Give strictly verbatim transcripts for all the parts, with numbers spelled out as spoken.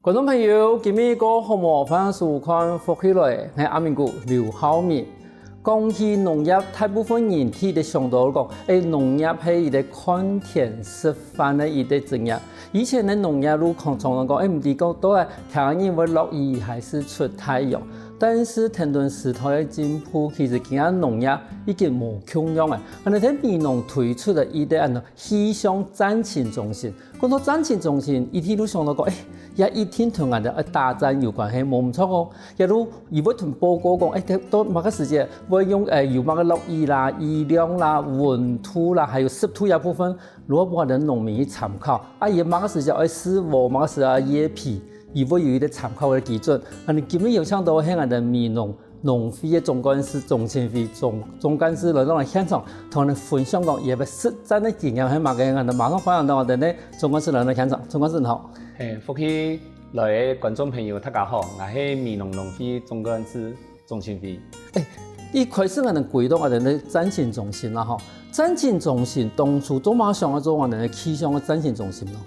觀眾朋友，今晡日過好無？歡迎收看《福氣來了》，𠊎阿明哥劉浩明。講起農業，大部分人第一个想到講，欸，農業係一個看天食飯个一個職業。以前个農業路況常常講，欸，毋知講到底聽日會落雨還係出太陽。但是，跈等時代个進步，其實今下農業已經無共樣了。恁呢，在美濃推出了一個恁呢氣象災情中心， 講到災情中心，一定都想到講，欸，也一定同𠊎等愛打仗有關係，無毋著哦。也都佢會同報告講，欸，到麼个時節會用，欸，有麼个落雨啦、雨量啦、溫度啦，還有濕度這部分，如何分𠊎等農民去參考。啊，佢麼个時節愛施禾，麼个時節愛掖肥，佢會有一個參考个基準。啊，你今晡日邀請到个係𠊎等美濃 農會个總幹事鍾清輝鍾，鍾幹事來到𠊎等現場，同𠊎等分享講佢个實戰个經驗係麼个，𠊎等馬上歡迎到𠊎等个鍾幹事來到現場。鍾幹事你好。欸，福氣來个觀眾朋友，大家好，𠊎係美濃農會總幹事鍾清輝。欸，一開始𠊎等歸到𠊎等个災情中心啦吼，災情中心當初做麼个想愛做𠊎等个氣象个災情中心呢？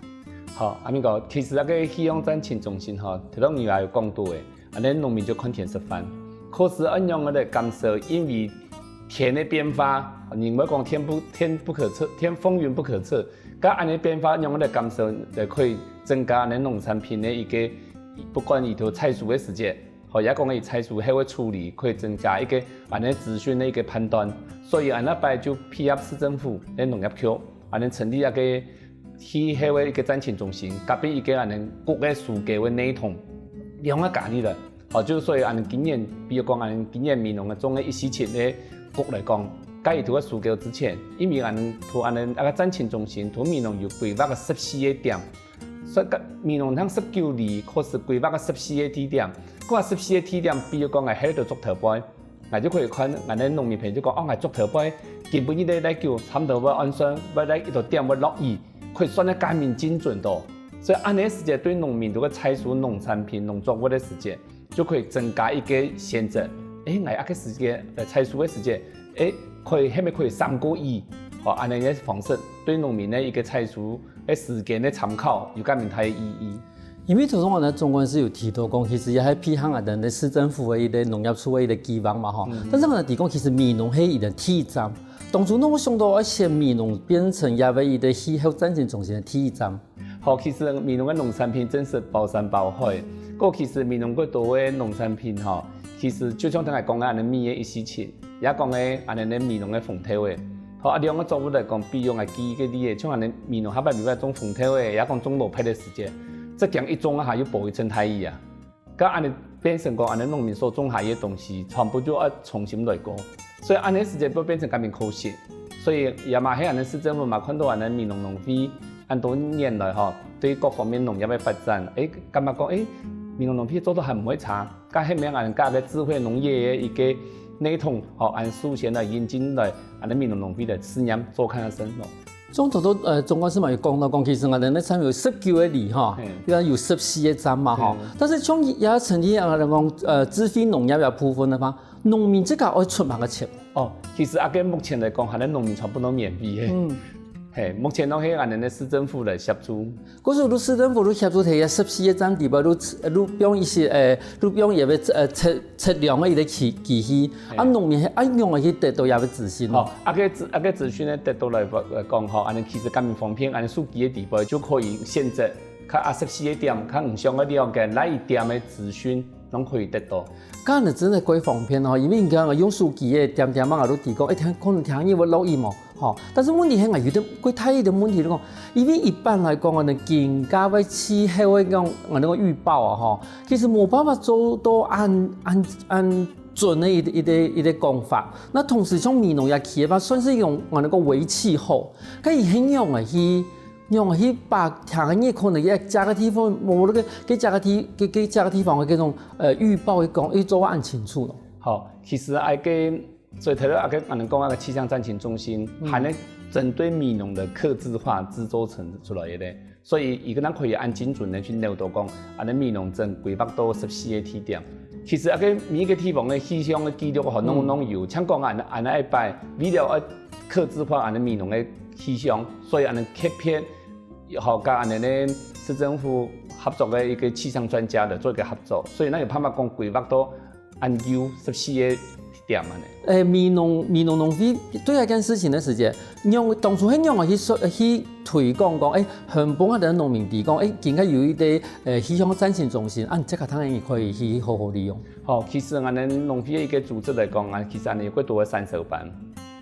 好，阿明哥，其實該個氣象災情中心吼，頭先你也有講到个， 恁呢農民就看天食飯。可是愛仰般來減少，因為天个變化，人會講天不，天不可測，天風雲不可測。該恁呢變化，仰般來減少，來可以增加恁呢農產品个一個，不管佢頭採收个時節，吼，也講佢採收後个處理，可以增加一個恁呢資訊个一個判斷。所以恁呢擺就配合市政府个農業局，恁呢成立一個 氣候个一個災情中心，隔壁一個恁呢谷个收割个系統，兩個加起來，哦，就所以恁呢今年，比如講恁呢今年美濃个種个一四七个谷來講，該佢頭个收割之前，因為恁呢同恁呢該個災情中心同美濃有規劃个十四個點，所以該美濃通十九里，可是規劃个十四個地點，該十四個地點，比如講𠊎係到竹頭背， 𠊎就可以看𠊎个農民朋友就講，哦，𠊎竹頭背，今晡日个來久，差不多會按算，會來一到點會落雨，可以算得較明精準到。所以恁呢時節對農民如果採收農產品、農作物个時節，就可以增加一個選擇。欸，𠊎這個時節來採收个時節，欸，可以，係毋係可以閃過雨？哦，恁呢个方式對農民个一個採收个時間个參考有較明大个意義。 因為頭先𠊎等鍾幹事有提到講，其實也係配合𠊎等个市政府个一個農業處个一個計畫嘛吼。但是𠊎等提講，其實美濃係一個第一站，當初仰會想到愛選美濃變成這個一個氣候災情中心个第一站？好，其實美濃个農產品真係包山包海。該其實美濃蓋多个農產品吼，其實就像頭先講个恁呢米个一四七， 也講个恁呢美濃个紅豆仔。好，啊，兩個作物來講，比如𠊎舉一個例仔，像恁呢美濃下擺有个種紅豆仔，也講種蘿蔔个時節，浙江一種啊，還有暴雨成大雨啊。該恁呢變成講，恁呢農民所種下个東西，全部就愛重新來過。所以恁呢時節會變成較明可惜。所以也嘛係恁呢市政府嘛看到恁呢美濃農會恁多年來吼，對各方面農業个發展，欸，感覺講，欸，美濃農會做到還毋會差。 該係毋係𠊎等个智慧農業个一個系統，吼，恁首先來引進來，恁呢美濃農會來試驗做看下先咯。像頭頭，呃，鍾幹事嘛有講到講，其實𠊎等个參與有十九個里吼，嘿。比如有十四個站嘛吼。嘿。但是像也成立啊，講，呃，智慧農業个部分个話，農民自家愛出麼个錢？哦，其實啊，該目前來講，還係農民全部都免費个。嗯。嘿，目前都係𠊎等个市政府來協助。 故所你市政府你協助提个十四個站底背，你，你放一些，欸，你放一個，呃，測，測量个一個機，機器，啊，嘿。農民係仰般去得到這個資訊？好，啊，該資，啊，該資訊呢，得到來，來講吼，恁呢其實較明方便，恁呢手機个底背就可以選擇，看啊，十四個點，看你想愛了解哪一點个資訊，攏可以得到。該恁呢真个蓋方便吼，因為你看用手機个點點啊，都知講，欸，聽，可能聽日會落雨無？ 吼，但是問題係𠊎有點蓋大一個問題，就講，因為一般來講啊，你今下个氣候个講，啊，該個預報啊，吼，其實無辦法做到恁，恁，恁準个一個，一個，一個講法。那同時像美濃也起个話，算是一種，啊，該個微氣候，該佢係仰般去，仰般去把聽日可能該，這個地方，無該個，該這個地，該，該這個地方个該種，呃，預報去講，去做恁清楚咯。好，其實啊，該 所以頭先啊，該，𠊎等講啊，該氣象災情中心，嗯。還能針對美濃个客製化製作成出來个咧。所以佢个人可以恁精準个去了解講，恁呢美濃正規劃到十四個地點。其實啊，該每一個地方个氣象个記錄吼，攏，嗯。攏有。像講恁，恁呢一擺，為了愛客製化恁呢美濃个氣象，所以恁呢特別 好，佮恁呢呢市政府合作个一个气象专家个做一个合作，所以呢有办法讲规划到恁久十四个点啊呢。誒，美濃美濃农會對該件事情个時節，仰當初係仰般去說去推廣講，誒，很多个農民提講，誒，今个有一个誒氣象振興中心，啊，這个當然也可以去好好利用。好，其實啊，農會一个組織來講啊，其實啊有幾多个產銷班。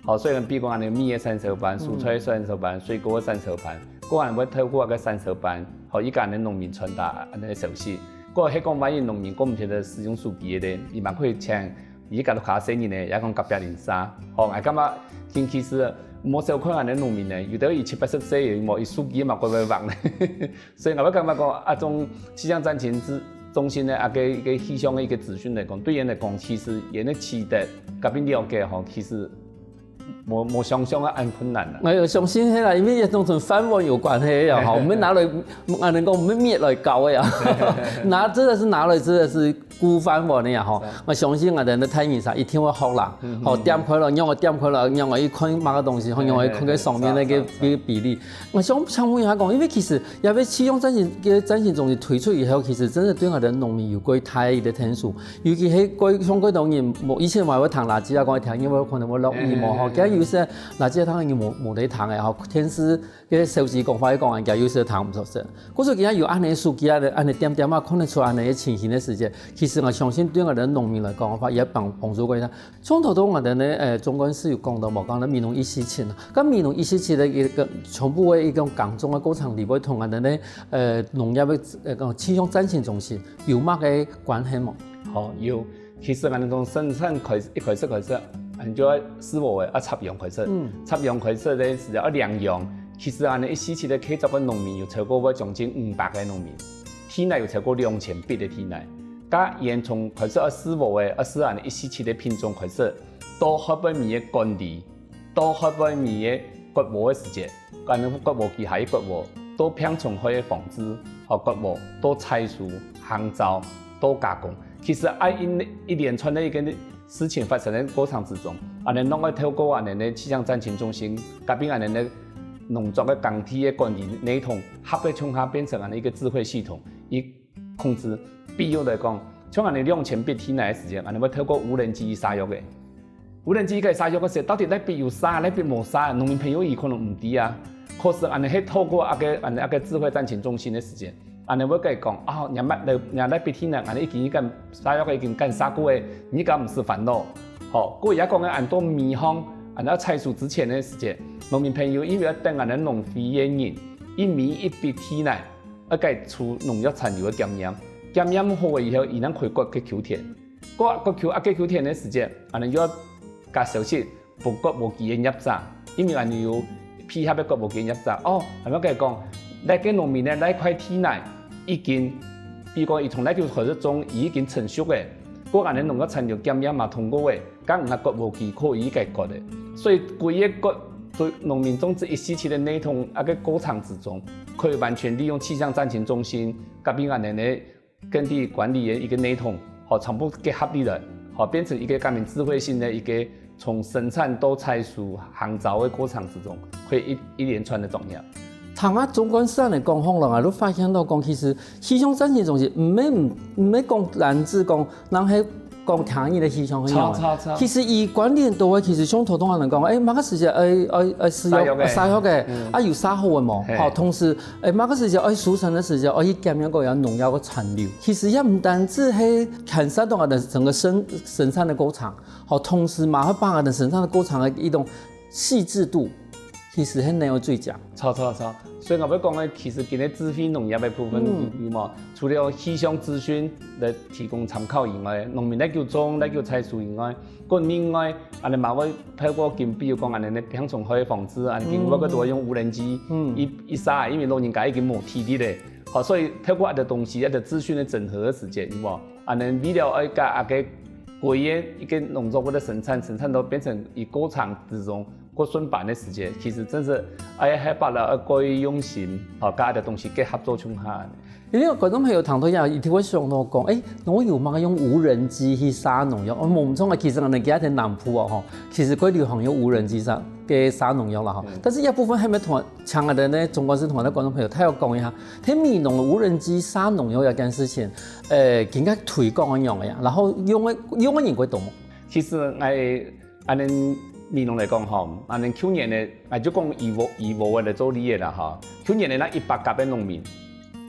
好，所以比如講啊，米个產銷班、蔬菜个產銷班、水果个產銷班，个人會透過个產銷班，好，一个人農民傳達恁个消息。个係講萬一農民講毋曉得使用手機个咧，你嘛可以請你家屋下細人呢，也講隔壁鄰舍。好，𠊎感覺今其實無小看恁个農民呢，有兜佢七八十歲，有無佢手機嘛乖乖玩呢。所以𠊎會感覺講啊，種氣象振興中心呢，啊个一个氣象个一个資訊來講，對佢來講，其實佢个取得，甲佢了解吼，其實無無想像个恁困難啦。我有相信係啦，因為也同同飯碗有關係啊，吼，我們拿來，啊，能夠我們面來搞个啊，拿真的是拿來真的是顧飯碗个啊，吼。我相信啊，人的太陽啥一定會好啦，吼，點開了，讓我點開了，讓我一看麼个東西，吼，讓我一看个上面那个比比例。我想想問一下講，因為其實也被氣象振興个振興中心推出以後，其實真的對我們農民有過大的一个天數。 尤其係過像過多年，無以前嘛會聽垃圾啊，講聽，因為可能會落雨嘛吼。今有時垃圾聽已經無無得聽个吼，電視个消息講話講，人家有時聽毋著聲。故所今有恁呢手機啊，恁呢點點啊，看得出恁呢情形个時節，其實我相信對我們農民來講个話，也幫幫助過佢。像頭頭我們呢，誒，總幹事有講到無，講到美濃一四七啊，該美濃一四七个一个全部个一種耕種个過程裡背，同我們呢，誒，農業个呃講氣象振興中心有麼个關係無？好，有。 其實𠊎等從生產開始，一開始開始，𠊎等就愛試禾仔，愛插秧開始。插秧開始个時節愛領秧。其實𠊎等一四七个契作个農民有超過會將近五百个農民，地泥有超過兩千筆个地泥。該佢等從開始愛試禾仔，愛試𠊎等一四七个品種開始，到後尾尾个管理， 到後尾尾个割禾个時節，𠊎等割禾機下去割禾，到病蟲害个防治，吼，割禾，到採收、烘燥，到加工。其實愛一一連串个一个事情發生个過程之中，𠊎等攏愛透過𠊎等个氣象振興中心，甲並𠊎等个農作个耕地个管理系統，合个共下變成𠊎等一个智慧系統，一 控制。比如來講，像𠊎等兩千筆地泥个時節，𠊎等會透過無人機去灑藥个。無人機去灑藥个時，到底哪筆有灑，哪筆無灑，農民朋友佢可能毋知啊。可是𠊎等係透過該个𠊎等該个智慧振興中心个時節，𠊎等會甲佢講，哦，若乜若哪筆地泥，𠊎等已經去敢灑藥个，已經敢灑過个，你敢毋使煩惱。吼，故也講个恁多米行，𠊎等愛採收之前个時節，農民朋友因為愛等𠊎等農會个人，一米一筆地泥， 愛該除農藥殘留个檢驗，檢驗好以後，佢正可以割該坵田。割割坵啊，該坵田个時節，𠊎等又愛加消息分割禾機个業者，因為𠊎等有配合个割禾機个業者。哦，𠊎等甲佢講，哪个農民呢，哪塊地泥已經，比如講，佢從哪坵開始種，佢已經成熟个，過𠊎等農藥殘留檢驗嘛通過个， 該𠊎割禾機可以解決个。所以歸个割對農民種植一四七个系統啊个過程之中，可以完全利用氣象振興中心甲並𠊎等个耕地管理个一个系統，吼，全部結合起來，吼，變成一个甲並智慧性个一个從生產到採收、烘燥个過程之中，可以一一連串个作業。聽啊總幹事恁樣講好了，𠊎都發現到講，其實氣象振興中心毋係毋毋係講單只講，人係講聽日个氣象个樣。其實佢關聯到个，其實像頭先恁樣講，誒，麼个時節愛愛愛使用，使用个。使用个，啊有使好个無？吼，同時，誒，麼个時節愛收成个時節，愛去檢驗過有農藥个殘留。其實也毋單只係牽涉到𠊎等整個生生產个過程，吼，同時嘛會把𠊎等生產个過程个一種細緻度，其實係能夠最佳。著著著，所以𠊎會講个，其實今日智慧農業个部分有有無？除了氣象資訊來提供參考以外，農民來求種、來求採收以外，過另外，𠊎等嘛會透過今比如講𠊎等个病蟲害防治，𠊎等今會个都會用無人機，一一儕，因為老人家已經無體力咧，好，所以透過恁樣个東西，恁樣个資訊个整合个時節，有無？ 恁樣為了愛甲該个歸个一个農作物个生產，生產到變成一過程之中過順暢个時節，其實真係愛係把了愛過用心，吼，甲个東西結合做共下。因為觀眾朋友聽到這，一定會想到講，誒，𠊎有麼个用無人機去灑農藥？哦，無錯啊，其實𠊎等今日在南部啊，吼，其實過流行用無人機灑。个撒農藥啦吼。但是這部分還沒同像𠊎兜呢，總幹事同𠊎兜觀眾朋友大約講一下，在美濃个無人機撒農藥這件事情，呃，應該推廣个樣个呀，然後用个用个人會多無？其實𠊎恁呢美濃來講吼，恁呢舊年呢，𠊎就講以我以我个來做例个啦吼。舊年呢，該一百甲个農民，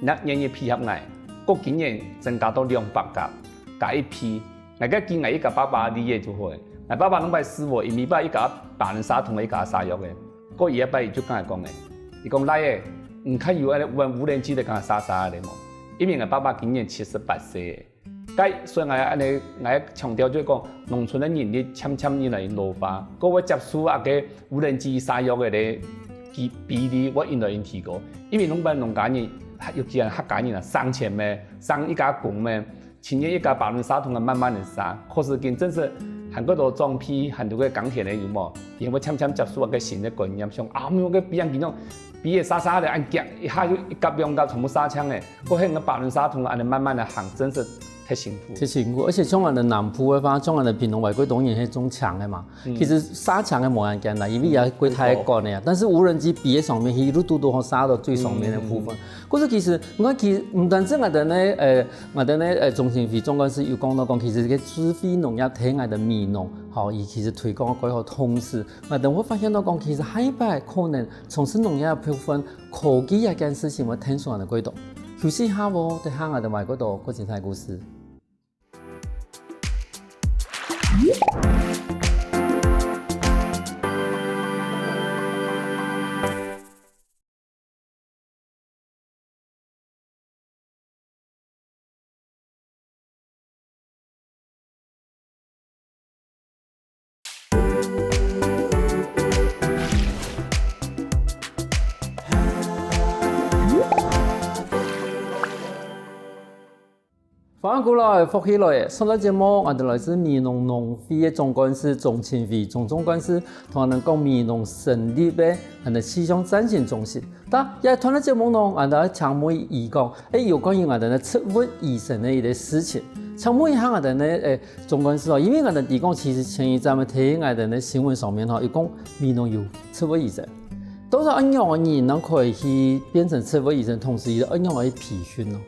該願意配合𠊎，過今年增加到兩百甲，加一倍。 𠊎个舉𠊎一家爸爸例仔就好。𠊎爸爸攏擺試過，佢每擺一家百零儕同个一家撒藥个。過有一擺佢就同𠊎講个，佢講：「倈仔，你看有恁呢無人機个敢撒撒个無？」因為𠊎爸爸今年七十八歲个。該所以𠊎恁呢，𠊎強調就係講，農村个人力漸漸越來越老化，過會接受啊个無人機撒藥个咧，比比例會越來越提高。因為攏擺農家人，尤其係客家人啊，省錢咩，省一家工咩， 青年一家百零儕同个慢慢个撒，可是今正式還過多裝備，還多个耕田个有無？佢會漸漸接受一个新个觀念，想啊，毋用个比人緊用，比个撒撒个恁遽，一下就一甲兩甲全部撒淨个，過後个百零儕同恁呢慢慢个行，正式忒辛苦。忒辛苦，而且像𠊎兜南部个話，像𠊎兜屏東話，過當然係種薑个嘛。 其實撒薑个無恁簡單，因為也過大个管个啊。但是無人機比个上面，佢一路都都好撒到最上面个部分。故所其實，你看，其實毋單淨𠊎兜呢，呃，𠊎兜呢，呃，鍾清輝總幹事有講到講，其實這个智慧農業在𠊎兜美濃，吼，佢其實推廣个過後，同時，𠊎兜會發現到講，其實下一擺可能從事農業个部分，科技這件事情會聽出來个過多。休息一下哦，等下𠊎兜還過多過精彩故事。 歡迎過來，福氣來！上段節目，𠊎兜來自美濃農會个總幹事鍾清輝鍾總幹事，同𠊎兜講美濃成立个𠊎兜氣象災情中心。但這段个節目呢，𠊎兜愛請問佢講，欸，有關於𠊎兜个植物醫生个一個事情。請問一下𠊎兜个，欸，總幹事哦，因為𠊎兜知講，其實前一站个在𠊎兜个新聞上面吼，有講美濃有植物醫生。到底仰般个人能可以去變成植物醫生，同時又仰般个培訓呢？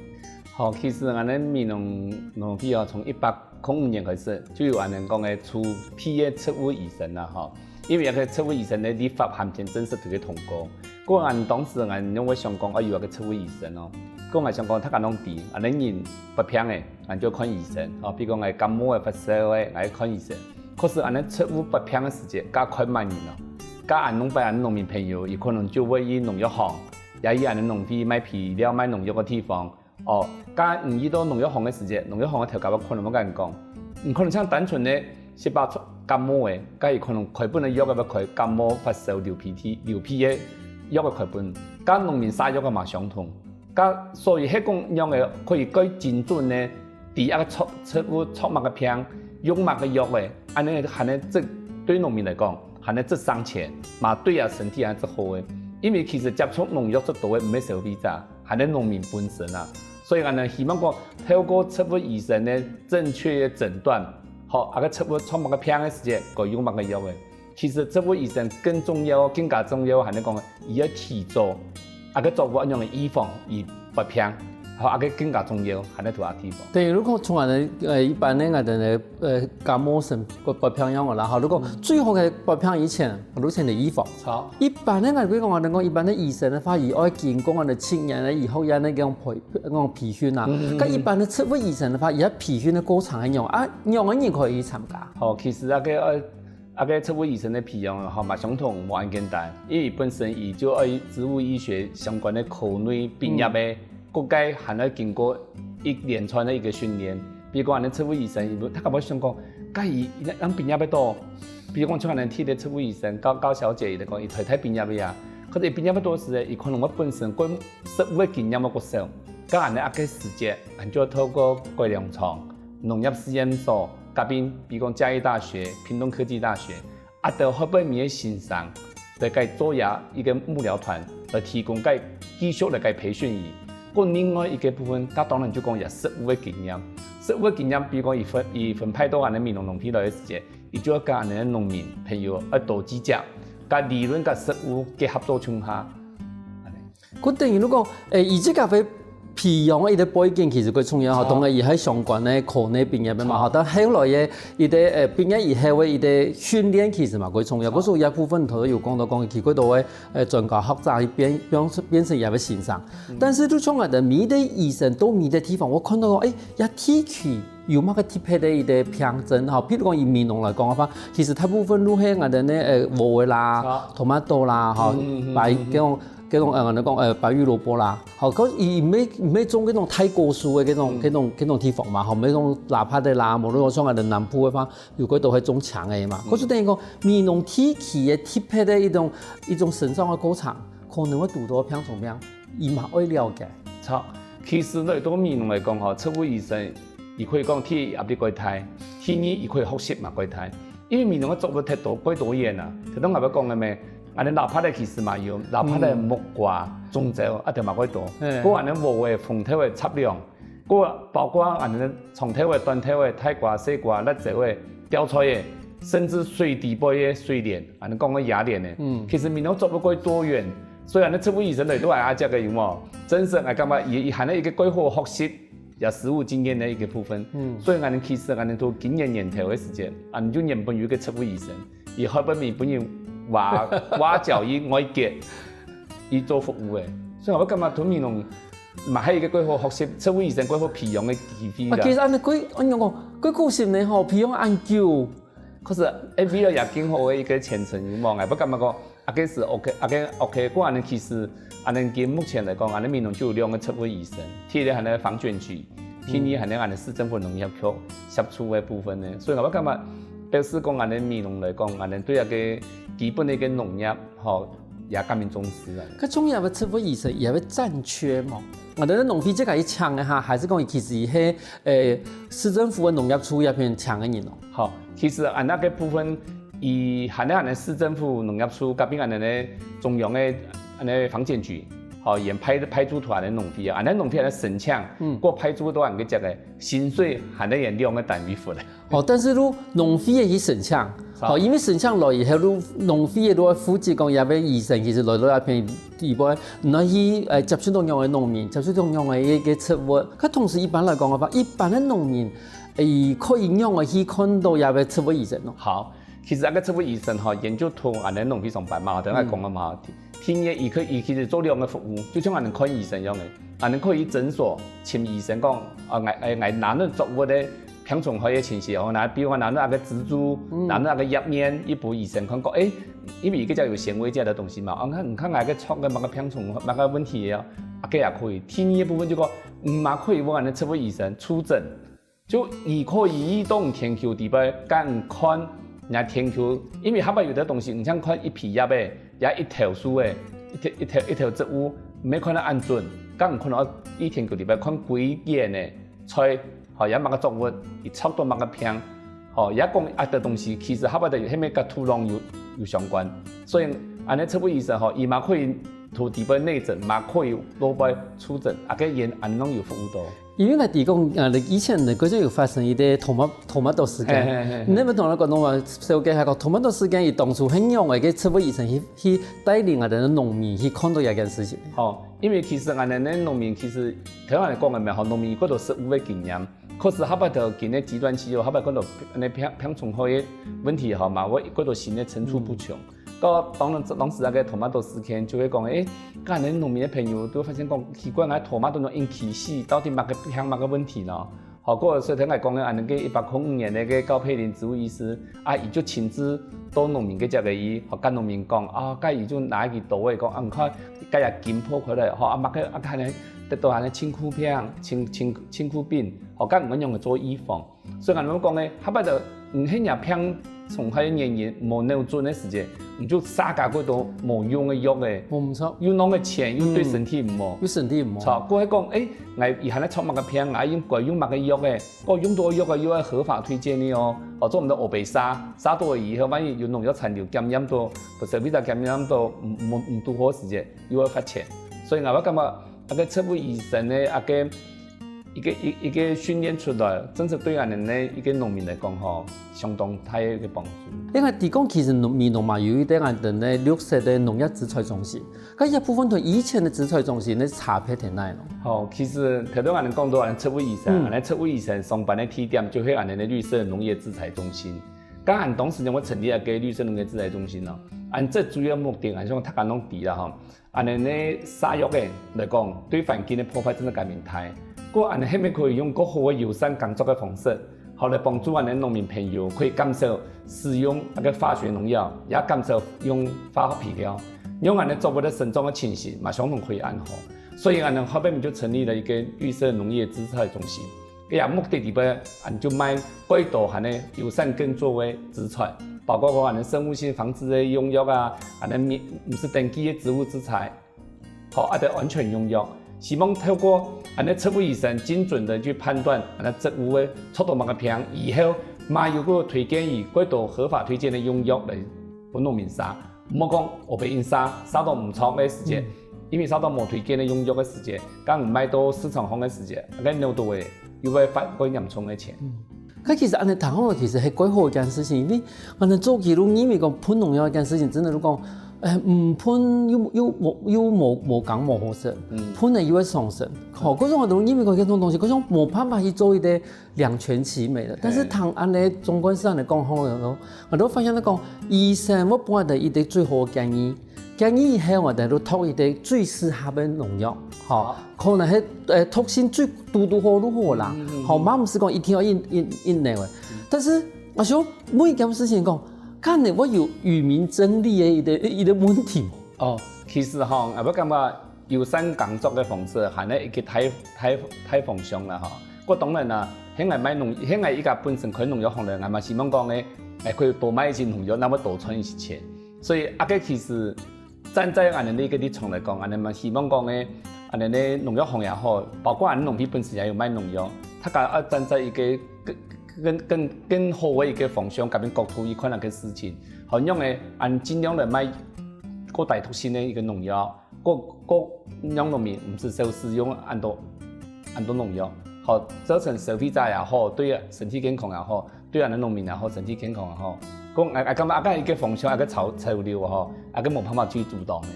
好，其實𠊎兜美濃農會哦，從一百空五年開始，就有恁呢講个初配个植物醫生啦吼。因為該个植物醫生个立法還吂正式對佢通過。過𠊎當時𠊎仰會想講愛有一個植物醫生哦。過𠊎想講大家攏知，恁呢人發病个，𠊎就看醫生哦。比如講𠊎感冒个、發燒个，𠊎看醫生。可是恁呢植物發病个時節，該看麼人哦？該恁攏擺恁農民朋友，有可能就會去農藥行，也去恁呢農會賣肥料、賣農藥个地方， 哦，該你遇到農藥行个時節，農藥行个頭家會可能會同你講，你可能像單純个食飽感冒个，該佢可能開分个藥个會開感冒、發燒、流鼻涕、流鼻个藥个開分，該農民撒藥个嘛相同。該所以係講仰个可以較精準个，知該个植植物著麼个病，用麼个藥个，恁呢還係這對農民來講，還係這省錢，嘛對啊身體還係好个。因為其實接觸農藥最多个毋係消費者， 還係農民本身啊。所以𠊎兜希望講，透過植物醫生个正確个診斷，吼，啊該植物著麼个病个時節，該用麼个藥个。其實植物醫生更重要，更加重要，還係講，佢愛提早，啊該作物仰般預防佢發病，吼，啊該更加重要，還係在這地方。對，如果從𠊎兜，呃，一般个𠊎兜个，呃，感冒生發病樣个啦，吼，如果最好个發病以前，就先來預防。好。 一般个，𠊎講，𠊎講一般个醫生个話，佢愛經過𠊎兜七年个醫學院个該種培，該種培訓啊。該一般个植物醫生个話，佢个培訓个過程係仰啊，仰个人可以去參加？好，其實該个，呃，該个植物醫生个培養吼，嘛相同無恁簡單，因為本身佢就愛植物醫學相關个科類畢業个， 過該還愛經過一連串个一個訓練。比如講，恁呢植物醫生，佢，大家會想講，該佢，佢仰畢業个到？比如講，像恁呢地理植物醫生，高，高小姐，佢就講，佢台大畢業个啊。可是佢畢業个到時，佢可能會本身對植物个經驗會較少。該恁呢，啊該時節，恁就透過改良場、農業試驗所，該片，比如講嘉義大學、屏東科技大學， 啊，對海外面个先生，來該做這一個幕僚團，來提供該繼續來該培訓佢。過另外一個部分，該當然就講這實務个經驗。實務个經驗，比如講佢分，佢分派到𠊎兜美濃農會來个時節，佢就愛佮𠊎兜農民朋友愛多接觸，佮理論佮實務結合到共下。恁呢。佢等於如果，誒，以這個為培養个一個背景，其實較重要吼，好。當然也還相關个科系畢業个嘛，好。吼，但後來个一個，誒，畢業以後个一個訓練，其實嘛較重要。好。故所這部分頭先有講到講，佢較多个，誒，專家學者去變，變，變成佢个先生。嗯。但是就像𠊎等每一個醫生到每一個地方，𠊎看到講，誒，這地區 有麼个特別个一個病症吼，譬如講以美濃來講个話，其實大部分都係𠊎等呢，呃，禾仔啦、啊。Tomato啦，吼，嗯，嗯，嗯，白，嗯，嗯。這種，這種，呃，𠊎等講，呃，白玉蘿蔔啦，吼，可是佢毋係，毋係種這種大果樹个這種，嗯。這種，這種地方嘛，吼，毋係種抐菝仔啦，無論講像𠊎等南部个話，有幾多係種薔仔嘛。嗯。可是等於講，美濃地區个特別个一種，一種生長个過程，可能會堵到病蟲病。 佢嘛愛了解。著，其實來到美濃來講吼，植物醫生，佢可以講第一壓力較大，第二佢可以學習嘛較大。因為美濃个作物忒多，較多元啊。頭先𠊎講个咩，恁呢抐菝仔其實嘛有，抐菝仔、嗯。木瓜、中蕉，啊，都嘛較多。嘿。還有恁呢禾仔、紅豆仔、雜糧，還有包括恁呢長豆仔、短豆仔、大瓜、細瓜、辣椒仔、吊菜仔，甚至水底背个水蓮，恁呢講个野蓮仔。嗯。其實美濃作物較多元， 所以恁呢植物醫生來到𠊎這个有無？真實𠊎感覺佢，佢還係一個較好學習，也實務經驗个一個部分。嗯。所以𠊎等其實𠊎等都今年年頭个時節，𠊎等就原本有一個植物醫生，佢後背尾分人挖，挖角去外國，去做服務个。所以𠊎感覺在美濃嘛，還係一個較好學習，植物醫生較好培養个機會啦。啊，其實恁呢，較，恁樣講，較可惜呢吼，培養恁久。 可是，誒，為了這更好个一個前程，有無？𠊎會感覺講，啊，該係OK，啊，該OK，不過恁呢其實，恁呢今目前來講，恁呢美濃就有兩個植物醫生，第一個還係防檢局，第二還係恁呢市政府農業局協助个部分呢。所以𠊎會感覺，表示講恁呢美濃來講，恁呢對該個基本个一個農業，吼，也較為重視啊。該重要个植物醫生也會欠缺無？𠊎等農會自家去請个哈，還係講其實係，誒，市政府个農業處這片請个人哦？ 好，其實恁呢个部分，佢還係恁呢市政府農業處，佮並恁呢中央个恁呢防檢局，好，也派，派駐在恁呢農會啊，恁呢農會恁呢申請，嗯。過派駐到恁呢个，薪水還係也兩個單位分个。哦，但是就農會个去申請，好。好，因為申請來以後，就農會个就會負責講，這位醫生其實來到這片地方，毋愛去，呃，接觸到仰个農民，接觸到仰个一個植物。可同時一般來講个話，一般个農民，誒，可以仰个去看到這位植物醫生咯？好， 其實該個植物醫生吼，佢就在恁呢農會上班嘛，頭先𠊎講个嘛，第，第二佢可以，佢其實做兩個服務，就像恁呢看醫生樣个，恁呢可以去診所尋醫生講，啊，𠊎，𠊎，𠊎哪能作物个病蟲害个情形，哦，哪，比如講哪能該個植株，嗯。哪能該個葉面，佢分醫生看過，誒，因為佢這有纖維這个東西嘛，啊，你看，你看𠊎个菜个麼个病蟲，麼个問題啊，啊，該也可以。第二个部分就講，嗯，嘛可以問恁呢植物醫生出診， 就佢可以去到田坵底背，共看若田坵，因為下擺有兜東西，毋像看一皮葉仔，也一頭樹仔，一頭，一頭，一頭植物，毋係看到恁準，共看到一田坵底背看歸園仔，菜，吼，也麼个作物，佢著到麼个病，吼，也講啊，兜東西其實下擺就係毋係佮土壤有，有相關。所以，恁呢植物醫生吼，佢嘛可以在底背內診，嘛可以外背出診，啊，該園恁樣有服務到。 因為𠊎知講，呃，以前呢，過去有發生一個tomato，tomato事件。嘿，嘿，嘿，嘿。你有無同𠊎講到嘛？小姐還講tomato事件，佢當初係仰仔个植物醫生去，去帶領𠊎等農民去看到這件事情。吼，因為其實𠊎等个農民其實，頭先講个嘛，吼，農民有較多實務个經驗，可是下擺就今个極端氣候，下擺較多恁呢病，病蟲害个問題，吼嘛，會較多新个層出不窮。 到當，當時該個tomato事件就會講，誒，該恁呢農民个朋友都發現講，奇怪，𠊎tomato仰恁奇死，到底麼个病，麼个問題呢？吼，過所以頭先𠊎講个恁呢个一百空五年个該高佩玲植物醫師，啊，佢就親自到農民該隻个去，吼，佮農民講，啊，該佢就拿一支刀仔講，啊，你看，該這根破開來，吼，啊，麼个，啊，該恁呢得到恁呢青稞病，青，青，青稞病，吼，該𠊎仰仔做預防。 所以𠊎等講呢，下擺就，嗯，係若病蟲害个原因無扭轉个時節，你就續加較多無用个藥仔，無毋著。又浪費錢，又對身體毋好。嗯，又身體毋好。著，過係講，誒，𠊎以後愛著麼个病，𠊎應該用麼个藥仔，過用到藥仔又愛合法推薦个哦，哦，做毋得烏白續，續到以後，萬一有農藥殘留感染到，或者為了感染到，毋，毋，毋堵好時節，又愛罰錢。所以𠊎會感覺，該個植物醫生呢，該個一个一一个训练出来，真是对俺们呢一个农民来讲吼，相当大的一个帮助。另外，提供其实农民农嘛有一个俺们的绿色的农业制裁中心，搿一部分同以前的制裁中心的差别在哪呢？好，其实头头俺们讲到俺们植物医生，嗯，俺们植物医生上班的地点就系俺们的绿色农业制裁中心。刚俺当时呢，我成立了个绿色农业制裁中心呢，俺最主要目的，俺想大家拢知啦哈，俺们呢杀药个来讲，对环境的破坏真的改变大。不过俺们还没可以用更好的友善耕作的方式，好来帮助俺们农民朋友可以减少使用那个化学农药，也减少用化学肥料，让俺们作物的生长的情形嘛相同可以安好。所以俺们后面就成立了一个绿色农业制裁中心。 个呀，目的里边，俺就卖几多含个友善耕作个制裁，包括个俺个生物性防治个用药啊，俺个免，毋使登记个植物制裁，好，啊个安全用药。希望透过俺个植物医生精准个去判断俺个植物个出到么个病以后，嘛有个推荐伊几多合法推荐个用药来分农民杀。 莫讲烏白印杀，杀到毋著个時節，因為殺到無推薦个用藥个時節，當你賣到市場項个時節，該扭到个又會罰過嚴重个錢。該其實恁樣談好，其實係過好一件事情，因為恁樣做記錄，因為講噴農藥一件事情，真的就講，誒，毋噴又又無又無無講無好食，噴了又會傷身。好，各種我都因為講這種東西，各種無辦法去做一個 兩全其美个。但是聽恁樣總幹事恁樣講好了，我都發現講，醫生會分𠊎兜一個最好个建議，建議以後𠊎兜都擇一個最適合个農藥，吼，可能係呃毒性最堵堵好就好啦，吼，嘛毋使講一定愛用用用个。但是𠊎想問一件事情講，看你會有與民爭利个一個一個問題。哦，其實吼，𠊎感覺 友善耕作个方式，還係一個大大大方向啦吼。過當然啦，現在賣農，現在一家本身開農藥行了，𠊎嘛希望講呢，誒，可以多賣一些農藥，那麼多賺一些錢。所以啊，該其實站在俺們的一個立場來講，俺們嘛希望講呢，俺們的農藥行也好，包括俺們農會本身也有賣農藥，大家要站在一個更更更更好的一個方向，改變角度去看那個事情，好讓呢，俺盡量來賣過低毒性个一個農藥。 過過讓農民毋使少使用恁多恁多農藥，好造成消費者也好，對身體健康也好，對俺農民也好，身體健康也好。講𠊎𠊎感覺啊，該一個方向，啊個潮潮流吼，啊個無辦法去阻擋个。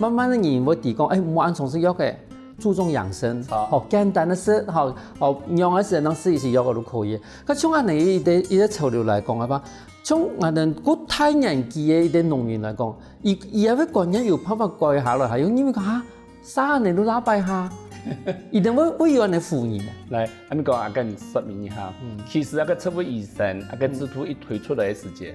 慢慢个人會知講，誒，莫恁重食藥个，注重養生，好簡單个食，好好樣个食，能食一些藥个都可以。該像恁樣一個一個潮流來講个話，像俺等過大年紀个一個農民來講， 佢佢个觀念有辦法改下來，還有因為講哈，殺恁樣都拉拜哈，一定會會有恁樣負面个。來，恁樣講，啊，跟你說明一下。其實那個植物醫生，那個制度一推出來个時節，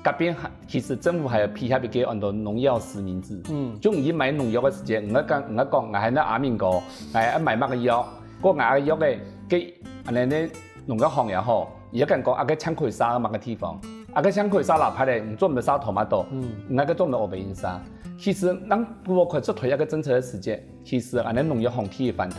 該邊還其實政府還有配合一個安到農藥實名制，就你買農藥个時節，你愛講你愛講，𠊎係那阿明哥，𠊎愛買麼个藥，過𠊎个藥个个恁樣个農藥行也好，佢愛講啊，該請開殺麼个地方，啊該請開殺哪排咧，你做毋得殺tomato，你該做毋得烏白印殺。 其實，當不過開始推這個政策个時節，其實恁樣農藥行去反彈，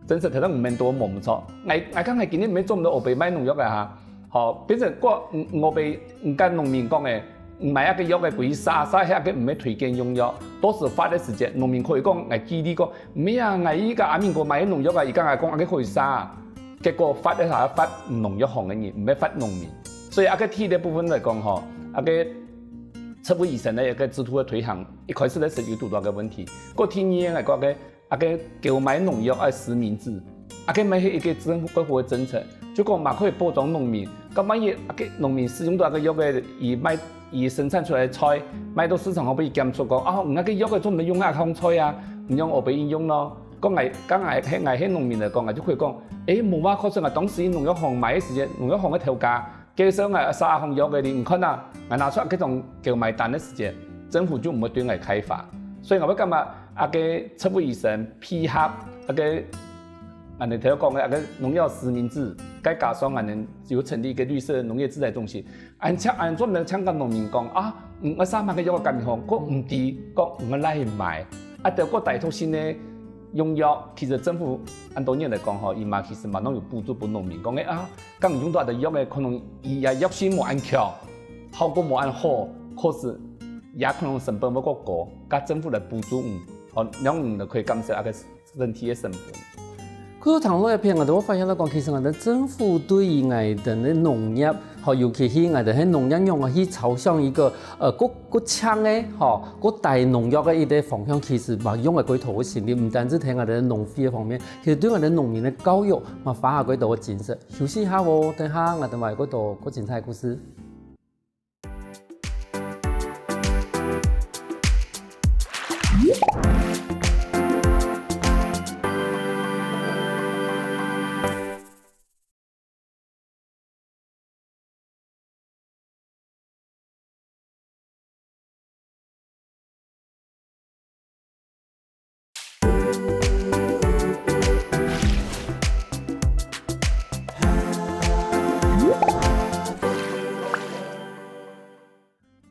真實頭頭毋免多無毋著。𠊎𠊎講𠊎今日毋係做毋得烏白賣農藥个哈，好，變成過烏白毋跟農民講个，毋買該個藥个歸殺，殺該個毋係推薦用藥，到時罰个時節，農民可以講𠊎舉例講，毋係啊，𠊎一個阿明哥買農藥啊，佢講𠊎講該個可以殺，結果罰个係罰農藥行个人，毋係罰農民。所以該個第一個部分來講吼，該個 植物醫生个一個制度个推行，一開始个時有堵著个問題。過第二个，𠊎講个，啊該購買農藥愛實名制，啊該乜係一個政府个政策，就講嘛可以保障農民。該萬一啊該農民使用到該藥个，佢賣佢生產出來个菜，賣到市場項分佢檢出講，啊，你該藥个做毋得用該項菜啊，你用烏白應用咯。講𠊎，講𠊎係𠊎係農民來講，𠊎就可以講，誒，無嘛，可是𠊎當時農藥行買个時節，農藥行个頭家 介紹𠊎殺該項藥个哩，你看啊，𠊎拿出該種購買單个時節，政府就毋會對𠊎開罰。所以𠊎會感覺，啊該植物醫生配合，啊該，恁樣頭講个，啊該農藥實名制，再加上𠊎等有成立一個綠色農業制裁中心，恁樣恁樣專門請个農民講，啊，嗯，𠊎殺麼个藥个感覺，過毋知，講𠊎哪位買，啊，得過大多數呢，用藥，其實政府恁多年來講吼，佢嘛其實嘛攏有補助分農民，講个啊， 講用到个藥个，可能佢个藥性無恁強，效果無恁好，可是也可能成本會較高，該政府來補助你，哦，讓你可以減少該個身體个成本。故所談到這片，𠊎兜會發現到講，其實𠊎兜政府對於𠊎兜个農業，吼，尤其係𠊎兜係農業仰般去朝向一個，呃，較，較淨个，吼，較低農藥个一個方向，其實嘛用了幾多个心力，毋單止在𠊎兜農會个方面，其實對𠊎兜農民个教育嘛花下幾多个精神。休息一下哦，等下𠊎兜還有幾多較精彩个故事。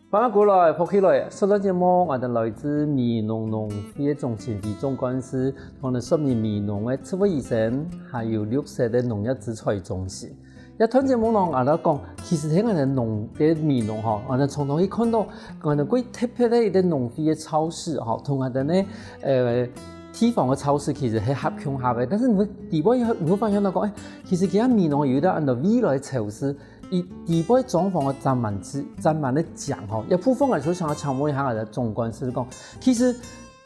歡迎轉來，福氣來！上段節目，𠊎兜來自美濃農會个總經理、總幹事，同𠊎兜說明美濃个植物醫生，還有綠色个農業資材中心。 這段節目呢，𠊎兜講，其實在𠊎兜農，在美濃吼，𠊎兜常常會看到，𠊎兜較特別个一個農會个超市吼，同𠊎兜呢，呃，地方个超市其實係合共下个。但是你會，底背你會，你會發現到講，哎，其實佢个美濃有一個恁樣未來超市，佢底背裝潢个真蠻之，真蠻个靚吼。這部分𠊎就想要請問一下𠊎兜總幹事講，其實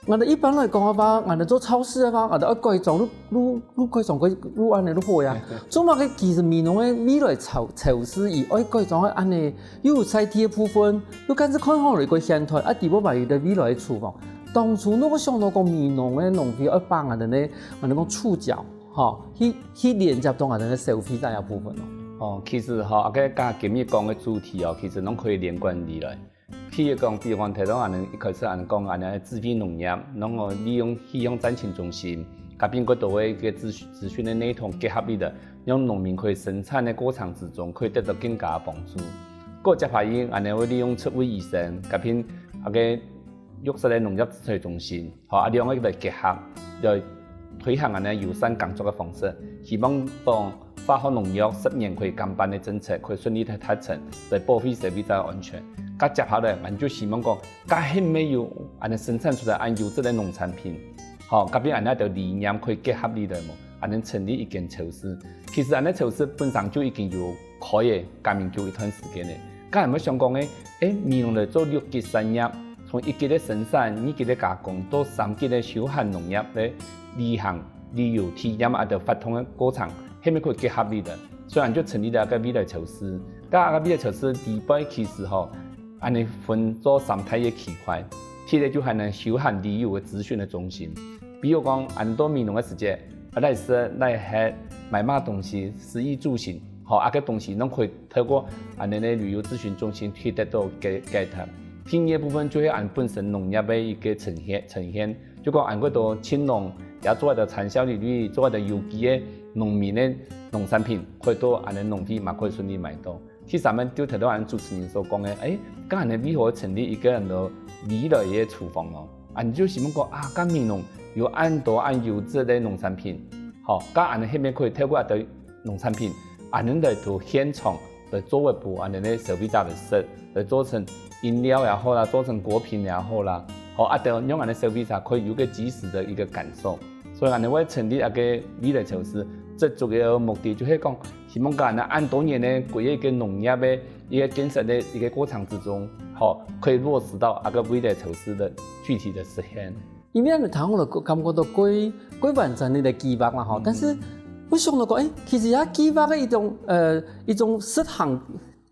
𠊎兜一般來講个話，𠊎兜做超市个話，𠊎兜愛改裝，愈，愈，愈改裝个，愈恁樣愈好呀。做麼个其實美濃个未來超，超市佢愛改裝个恁樣，又有在地个部分，又開始看好了一個現代，啊，底背嘛有个未來个廚房。當初哪會想到講美濃个農會愛把𠊎兜呢，𠊎兜講觸角，吼，去，去連接到𠊎兜个消費者个部分哦。哦，其實吼，啊，該，該今日講个主題哦，其實攏可以連貫起來。 譬如講，比如講，頭先𠊎兜一開始𠊎兜講，𠊎兜个智慧農業，然後利用氣象站情中心，該片較多个一個資，資訊个系統結合起來，讓農民可以生產个過程之中，可以得到更加个幫助。過接下來，𠊎兜會利用植物醫生，該片，啊，該綠色个農業資材中心， 吼，啊，兩個來結合，來推行恁樣友善耕作个方式，希望講化學農藥十年可以減半个政策，可以順利來達成，來保護消費者个安全。該接下來，𠊎就希望講，該係毋係有恁樣生產出來恁優質个農產品，吼，該片恁樣个理念可以結合起來無？恁樣成立一間超市。其實恁樣超市本身就已經有 開个，耕耘就一段時間了。該𠊎想講个，誒，美濃來做綠色產業，從一級个生產、二級个加工，到三級个休閒農業个旅行、旅遊體驗啊，等活動个過程，係毋係可以結合起來？所以𠊎就成立了該未來超市。該該未來超市底背其實吼，恁樣分做三大个區塊，第一个就係呢休閒旅遊个諮詢个中心。比如講，恁多美濃个時節，啊，來食、來喝、買麼東西，食衣住行，吼，啊，該東西攏可以 透過恁樣个旅遊諮詢中心去得到解，解答。第二个部分就係𠊎本身農業个一個呈現，呈現，就講𠊎兜青農也做得產銷履歷，做得有機个農民个農產品，可以到𠊎兜農會嘛可以順利買到。第三个就提到𠊎主持人所講个，誒，該𠊎兜為何成立一個恁樣未來个廚房哦？啊，你就希望講啊，該美濃有恁多恁優質个農產品，吼，該𠊎兜係毋係可以透過𠊎兜農產品，恁樣來到現場 來做一步恁樣个消費者來食，來做成飲料也好啦，做成果品也好啦，好，啊，等讓𠊎兜消費者可以有個即時个一個感受。所以𠊎兜會成立一個未來超市，最主要个目的就係講，希望講𠊎兜恁多年个，關於一個農業个一個建設个一個過程之中，好，可以落實到這個未來超市个具體个實現。 因為恁樣聽下來，感覺到蓋，蓋完整个計畫啦吼。但是𠊎想到講，誒，其實這計畫个一種，呃，一種實行，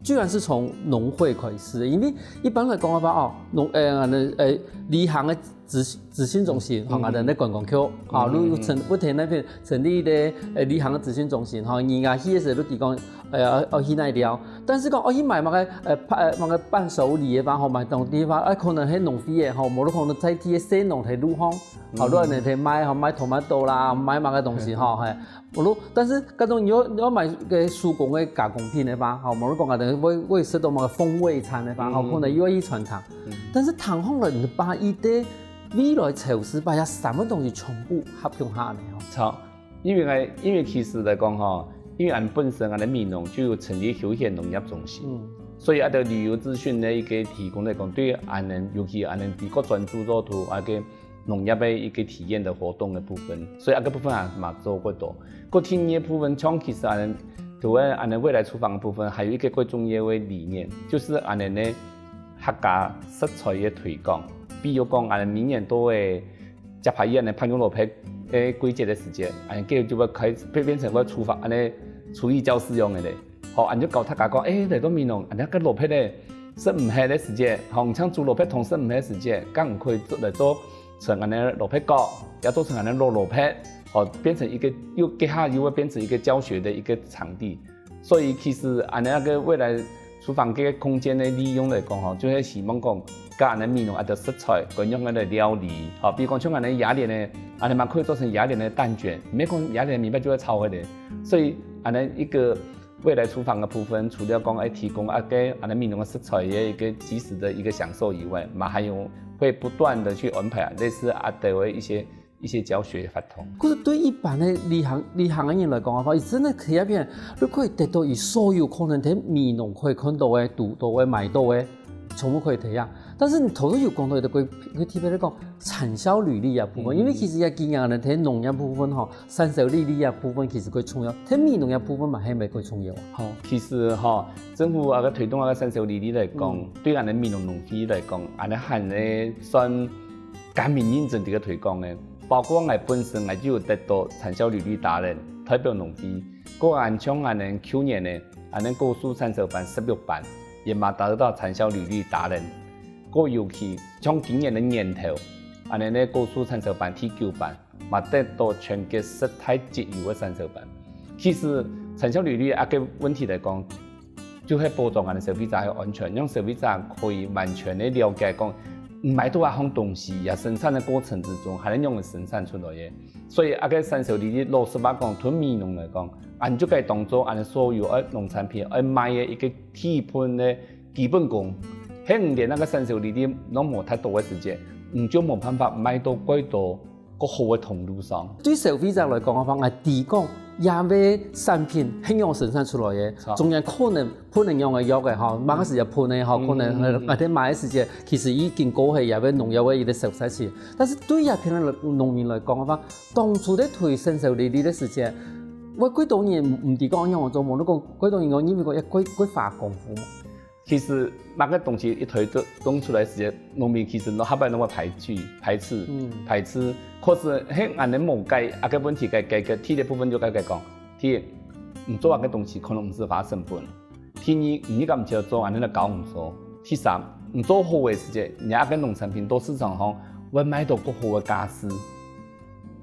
居然是從農會開始的。因為一般來講个話，哦，農，呃，呃，旅行个資，資訊中心，吼，啊，在觀光局，吼，如果成，不停那邊成立个，呃，旅行个資訊中心，吼，你啊，去个時候都提供 呃，愛，愛去哪尞？但是講愛去買麼个，呃，伴，呃，麼个伴手禮个話，吼，買東西个話，啊，可能係農會个，吼，無就可能在地个小農在路項，吼，嗯。就恁樣在賣，吼，賣tomato啦，賣麼个東西，吼，嘿。無就，但是該種你愛，你愛買个手工个加工品个話，吼，無就講啊，等於會，會食到麼个風味餐个話，吼，嗯。可能又愛去餐廳。嗯。但是聽下來，你把一個未來超市把這三個東西全部合共下來，吼。著。 因為𠊎，因為其實來講吼，因為𠊎本身𠊎个美濃就有成立休閒農業中心，嗯。所以啊，對旅遊資訊个一個提供來講，對𠊎，尤其𠊎比較專注做到啊个農業个一个體驗的活動的部分，所以啊，這部分啊嘛做過多。過第二个部分，像其實啊，除了啊未來廚房的部分，還有一个最重要的理念，就是啊呢客家食材的推廣。比如講啊，明年到个接下來呢，白玉蘿蔔个季節的時節，啊，佢就會開變變成个廚房，啊呢廚藝教室用个咧。 好，恁就教大家講，誒，來到美濃，恁樣个蘿蔔咧，食毋核个時節，吼，像煮蘿蔔湯食毋核个時節，敢毋可以做來做成恁樣蘿蔔糕，也做成恁樣滷蘿蔔，好，變成一个又這下又會變成一个教學的一个場地。所以其實恁樣个未來廚房个空間个利用來講，吼，就會希望講，佮恁樣美濃啊个食材，該用个料理，好，比如講像恁樣鴨蓮个，恁樣嘛可以做成鴨蓮个蛋捲，毋係講鴨蓮明白就會炒个咧。所以恁樣一个 未來廚房个部分，除了講愛提供啊个啊美濃个食材个一个即時的一个享受以外，嘛還有會不斷的去安排啊類似啊个一些一些教學活動。可是對一般个旅行旅行个人來講个話，佢真个去該片，你可以得到佢所有可能在美濃可以看到个、堵到个、買到个，全部可以體驗。但是你頭先有講到一个，佢特別个講產銷履歷啊部分，因為其實也經驗人在農業部分吼， 產銷履歷啊部分其實較重要，在美濃啊部分嘛係毋係較重要啊？好，其實吼，政府啊个推動啊个產銷履歷來講，對𠊎等美濃農會來講，𠊎等還係算公民認證个推廣个。包括𠊎本身𠊎就有得到產銷履歷達人，代表農會。過𠊎像𠊎等舊年呢，𠊎等果蔬產銷班十六班，也嘛達到產銷履歷達人。過尤其像今年个年頭，𠊎等呢果蔬產銷班第九班， 嘛得到全國十大績優个產銷班。其實產銷履歷啊个問題來講，就係保障𠊎等消費者个安全，讓消費者可以完全个了解講，你買到啊項東西，也生產个過程之中，還係仰仔生產出來个。所以啊个產銷履歷，老實話講，對美濃來講，𠊎就該當做𠊎等所有个農產品愛賣个一个基本个基本功。係你連該个產銷履歷攏無達到个時節，你就無辦法賣到幾多 較好个通路上。對消費者來講个話，𠊎知講，這个產品係仰生產出來个，中間可能噴个仰个藥个吼，麼个時節噴个吼，可能𠊎等買个時節，其實已經過去這个農藥个一个消費期。但是對這片个農民來講个話，當初在推產銷履歷个時節，𠊎幾多人毋知講仰仔做，無你講幾多人講，因為講也幾幾花功夫嘛。 其實麼个東西一推動出來時節，農民其實攏下擺攏會排拒、排斥、排斥。可是係𠊎等無解，啊个問題解解決，第一个部分就解解講，第一，你做啊个東西可能毋使花成本。第二，你敢毋曉做，恁樣來教你做。第三，你做好个時節，你啊个農產品到市場上會賣到較好个價數。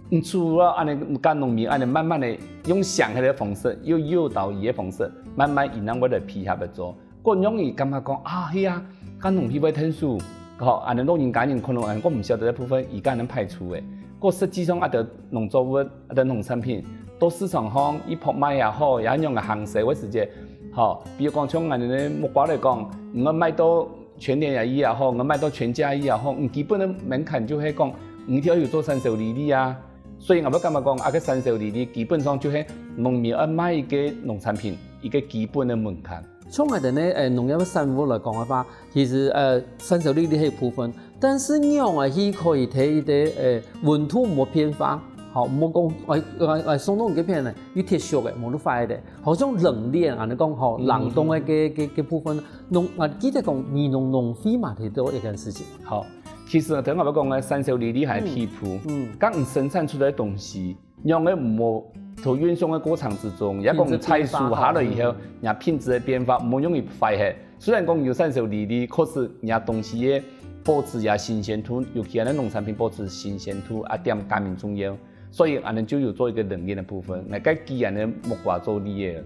你除了恁樣，佮農民恁樣慢慢个用想个方式，又誘導佢个方式，慢慢佢正會來配合个做。 過容易感覺講啊，係啊，該農會會𢯭手，吼，恁樣老人家人可能恁樣，過毋曉得个部分，佢恁樣排除个。過實際上啊，个農作物、啊个農產品，到市場上，佢拍賣也好，也仰个行勢个時節，吼，比如講像𠊎等个木瓜來講，你愛賣到全聯也好，你愛賣到全家也好，你基本个門檻就係講，你一定愛有做產銷履歷啊。所以𠊎會感覺講，啊个產銷履歷基本上就係農民愛賣一个農產品，一个基本个門檻。 像𠊎等呢，誒，農業个產物來講个話，其實，呃，產銷履歷係一部分，但是仰仔去可以在一个，誒，溫度無變化，吼，無講，誒，誒，誒，送到你該片呢，有鐵鏽个，無就壞个，好像冷鏈啊，你講吼，冷凍个該該該部分，農，啊，記得講，美濃農會嘛，提到一件事情。好，其實頭先𠊎講个產銷履歷還係皮膚，嗯，嗯，講你生產出來个東西， 仰仔毋好在運送个過程之中，也講採收下來以後，品質个變化，嗯，也品質个變化，毋好容易壞忒。雖然講有產銷履歷，可是若東西个保持也新鮮度，尤其恁樣農產品保持新鮮度，啊，點加明重要。所以恁樣就有做一个冷鏈个部分。𠊎該支恁樣个木瓜做例仔，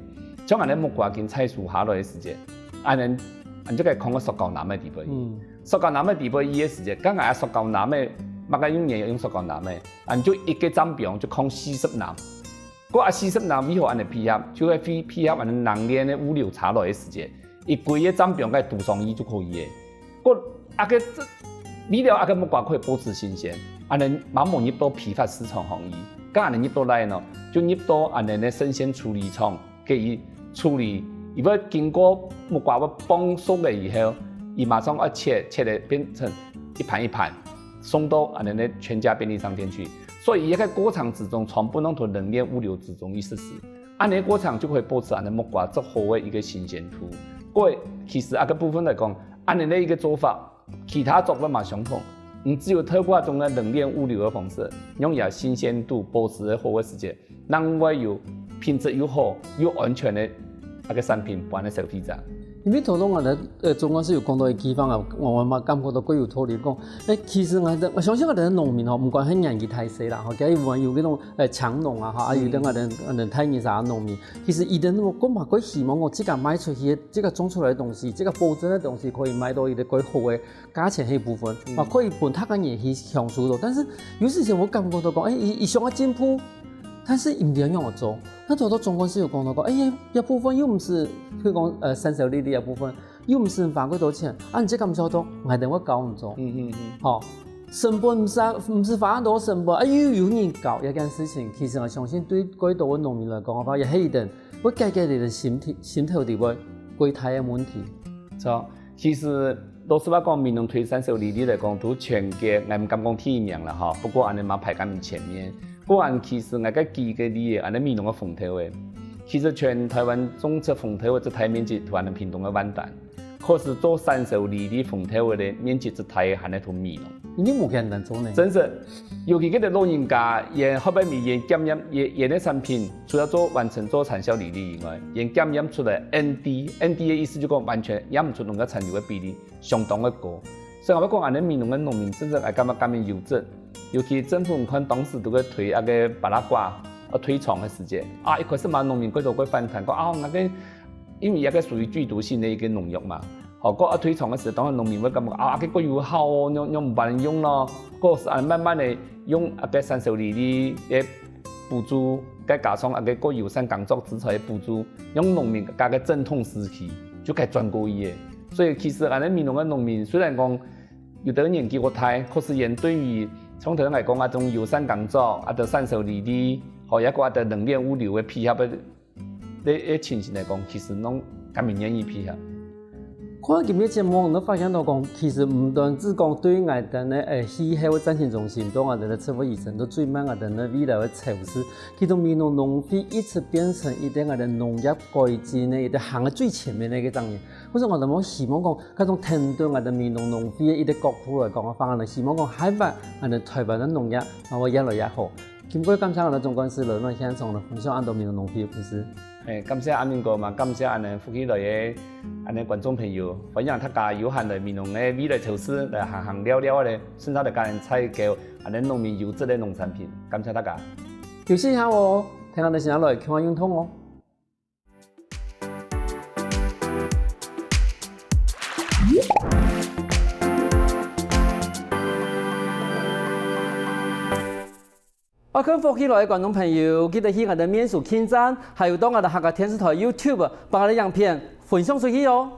像恁樣木瓜經採收下來个時節，恁樣，恁樣就該囥个塑膠籃个底背。嗯。塑膠籃个底背个時節，剛剛塑膠籃个，麼个用个用塑膠籃个， 恁就一个站枋就囥四十籃。過啊四十籃為何恁樣配合？就係配配合恁樣冷鏈个物流車來个時節，一歸个站枋个堵上去就可以个。過啊个這，為了啊个木瓜可以保持新鮮，恁樣嘛無入到批發市場項去，該恁樣入到哪呢？就入到恁樣个生鮮處理廠， 該佢處理，佢會經過木瓜會磅熟了以後，佢馬上愛切，切了變成一盤一盤，送到恁樣个全家便利商店去。所以這個過程之中，全部攏在冷鏈物流之中去實施。恁樣過程就可以保持恁樣木瓜足好个一個新鮮度。過其實啊，這部分來講，恁樣个一個做法，其他作物嘛相同。你只有透過這種个冷鏈物流个方式，用這新鮮度保持个好个時節，另外有品質又好又安全个那個產品分个消費者。因為頭先𠊎等呃總幹事有講到一个地方啊，𠊎嘛感覺到蓋有道理。講，誒，其實𠊎等，𠊎相信𠊎等个農民吼，毋管係年紀大細啦，吼，佢有有該種誒青農啊，吼，啊有等𠊎等𠊎等大人啥農民，其實佢等都嘛蓋希望講自家賣出去，自家種出來个東西，自家保證个東西可以賣到一個蓋好个價錢該部分，嘛可以分大家人去享受到。但是有時節𠊎感覺到講，誒，佢佢想愛進步，但是佢毋知愛仰般做。該頭先總幹事有講到講，誒，這部分又毋係，譬如講呃產銷履歷个部分，又毋係花幾多錢，啊你這敢做到，𠊎等會教你做。嗯嗯嗯，吼，成本毋係毋係花恁多成本，啊又有人教這件事情，其實𠊎相信對蓋多个農民來講个話，也係一定會解決你个心頭心頭裡背蓋大个問題。著。其實老實話講，美濃推產銷履歷來講，在全國𠊎毋敢講第一名啦吼，不過恁樣嘛排較前面。不過其實𠊎个舉个例仔，恁樣美濃个紅豆仔，其實全台灣種植紅豆仔最大面積在恁樣屏東个萬丹，可是做產銷履歷紅豆仔个面積最大个還係在美濃。因為無簡單做呢。真實，尤其這个老人家，佢後背面佢檢驗，佢佢个產品，除了做完成做產銷履歷以外，佢檢驗出來N D，N D个意思就講完全驗毋出農藥殘留个比例，相當个高。所以𠊎講，恁樣美濃个農民真正愛感覺感恩優質，尤其政府你看當時都在推那個巴拉瓜，要推廣个時節，啊，一開始嘛農民蓋多蓋反彈，講啊，那個因為這個屬於劇毒性个一個農藥嘛，吼，過啊推廣个時，當然農民會感覺啊，這個有效哦，仰仰毋辦用咯，過是啊慢慢个用啊個產銷履歷个補助，再加上啊個過友善耕作制裁个補助，讓農民家个陣痛時期就該轉過去个。所以其實恁樣美濃个農民雖然講有兜年紀較大，可是佢對於像頭先𠊎講啊種友善耕作，啊兜產銷履歷，吼，也過啊兜冷鏈物流个配合个 這這情形來講，其實攏甘願願意配合。看今日節目，你發現到講，其實毋單止講對𠊎等个誒氣候个振興中心，到𠊎等个植物醫生，到最尾𠊎等个未來个超市，其實美濃農會一直變成一個𠊎等農業改進个一個行个最前面个一個單元。所以𠊎等希望講，該種聽到𠊎等美濃農會个一個角度來講个話，𠊎等希望講，下擺𠊎等台灣个農業，然後越來越好。 今晡日感謝𠊎等總幹事來到現場來分享恁多美濃農會个故事。誒，感謝阿明哥嘛，感謝恁樣福氣來个恁樣觀眾朋友，歡迎大家有閒來美濃个未來超市來行行尞尞个，順續來跟人採購恁樣農民優質个農產品。感謝大家。休息一下哦，聽下你想要來共下運動哦。 愛看福氣來个觀眾朋友，記得去𠊎等面書點讚，還有到𠊎等客家電視台YouTube，幫𠊎等影片分享出去哦。